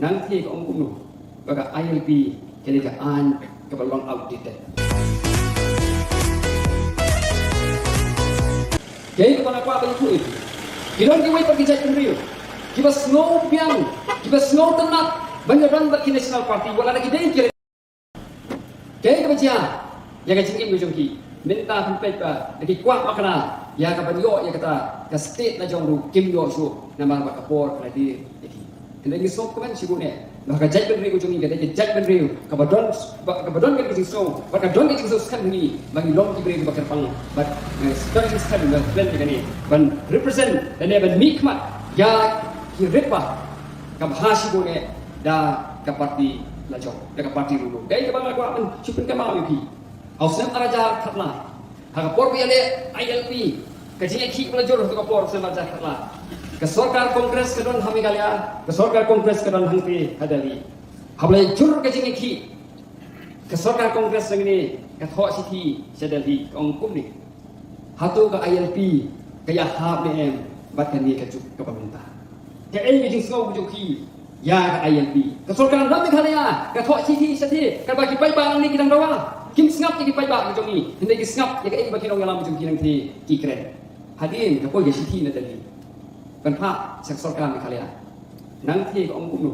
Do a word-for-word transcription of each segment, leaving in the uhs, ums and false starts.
Nangta ka ong kumno ba ka I L P ka dei ka aiñ kaba long outdated. Kaei kaba nga kwah ban ïathuh ïa phi, ki don kiwei pat ki jaitbynriew kiba sngew biang, kiba sngew tynnat ban ïadon bad ki National Party wat la ki dei ki Kaei kaba jia ïa ka jingim ka jong ki? Mynta phin peit ba da ki kwah makna ïa ka ban ïoh ïa kata ka state la jong ruh kim ïoh shuh namar ba ka por ka la dier ïa ki. Hynrei ngi sngewkmen shibun eh ba ka jaitbynriew ka jong ngi ka dei ka jaitbynriew kaba don, ba, kaba don ka jingsngew, ba ka don ka jingsngew skhem ngi ba ngi long ki briew kiba kyrpang. Bad ngi sngewkmen skhem ba kren ïa kane ban represent lane ban mihkhmat ïa ki rit ba ka bha shibun eh da ka party la jong, da ka party ruh. Dei kaba nga kwah ban shu pynkynmaw ïa phi. Ha u snem ar hajar khatlai, ha ka por ba ïaleh I L P, ka jingïakhih ba la jur ha ka por u snem ar hajar khatlai, ka sorkar Congress ka don ha Meghalaya, ka sorkar Congress ka don hangtei ha Delhi. Haba la jur ka jingïakhih, ka sorkar Congress nangne ka thoh shithi sha Delhi, ka ong kumne: Hato ka I L P ka ïahap ne em bad kane ka juk kaba mynta? Kaei ka jingsngew ka jong phi ïa ka I L P? Ka sorkar na Meghalaya ka thoh shithi shatei, katba ki paidbah nangne ki dang dawa, kim sngap ïa ki paidbah ka jong ngi, hynrei ki sngap ïa kaei ba ki nongïalam ka jong ki nangtei ki kren. Hadien ka poi ka shithi na Delhi ban phah sha ka sorkar Meghalaya. Nangtei ka ong kumno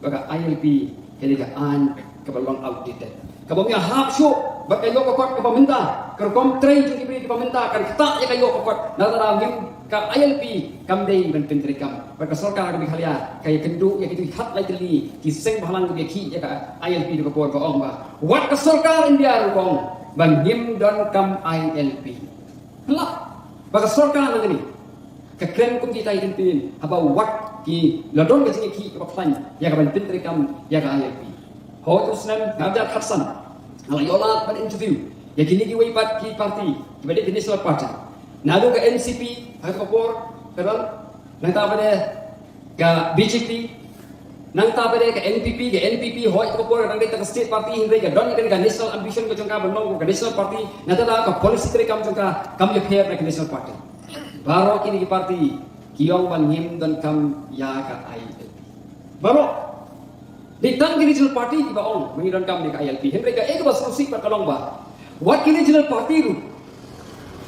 ba ka I L P ka dei ka aiñ kaba long outdated, kaba ym ïahap shuh bad ka ïoh ka kot kaba mynta. Ka rukom trei jong ki briew kiba mynta kan ktah ïa ka ïoh ka kot. Nangta da ngim, ka I L P kam dei ban pyntreikam. Bad ka sorkar ka Meghalaya ka ïakynduh ïa kito ki khatlai tylli ki seng bhalang kiba ïakhih ïa ka I L P da ka por, ka ong ba wat ka sorkar India ruh ka ong ba ngim donkam I L P. Pynlap ba ka sorkar nangne ka kren kum ki tai kin pyn haba wat ki la don ka jingïakhih kaba khlaiñ ïa ka ban pyntreikam ïa ka I L P. Hooid, u snem ar hajar khatsan nga la ïoh lad ban interview ïa kine kiwei pat ki party kiba dei ki National Party. Naduh ka N C P ha ka por ka don, nangta pat ka B J P, nangta pat ka N P P. Ka N P P hooid ka por ka dang dei tang ka state party, hynrei ka don ka National Ambition ka jong ka ban long ka National Party. Nangta da ka policy treikam jong ka kam ïapher na ka National Party. Baroh kine ki party ki ong ba ngim donkam ïa ka I L P. Baroh. Dei tang ki regional party kiba ong ba ngi donkam ïa ka I L P. Hynrei kaei kaba sngewsih pat ka long ba wat ki regional party ruh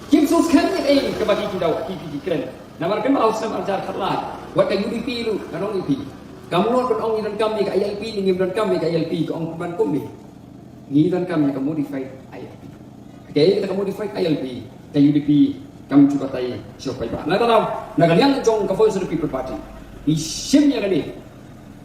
kim sngewskhem ïa kaei kaba ki, ki daw, ki, ki, ki kren. Namar kynmaw, ha u snem ar hajar khatlai wat ka U D P ruh, nga ong ïa phi, kam nud ban ong ngi donkam ïa ka I L P ne ngim donkam ïa ka I L P, ka ong pynban kumne: Ngi donkam ïa ka modified I L P. Kaei kata ka modified I L P ka U D P kam ju batai shuh pat ba. Na ka daw, na ka liang jong ka Voice of the People Party ngi shim ïa kane,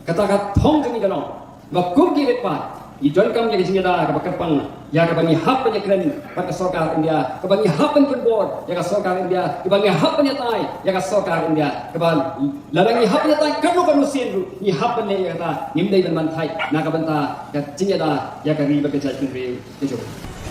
kata ka thong jong ngi ka long ba kum ki rit pat ngi donkam ïa ka jingïada kaba kyrpang, ïa kaba ngi hap ban ïakren bad ka sorkar India, kaba ngi hap ban pynbor ïa ka sorkar India, kaba ngi hap ban ïatai ïa ka sorkar India, kaba lada ngi hap ban ïatai kano kano sien ruh ngi hap ban leh ïa kata. Ngim dei ban man thait na ka bynta ka jingïada ïa ka ri bad ka jaitbynriew ka jong ngi.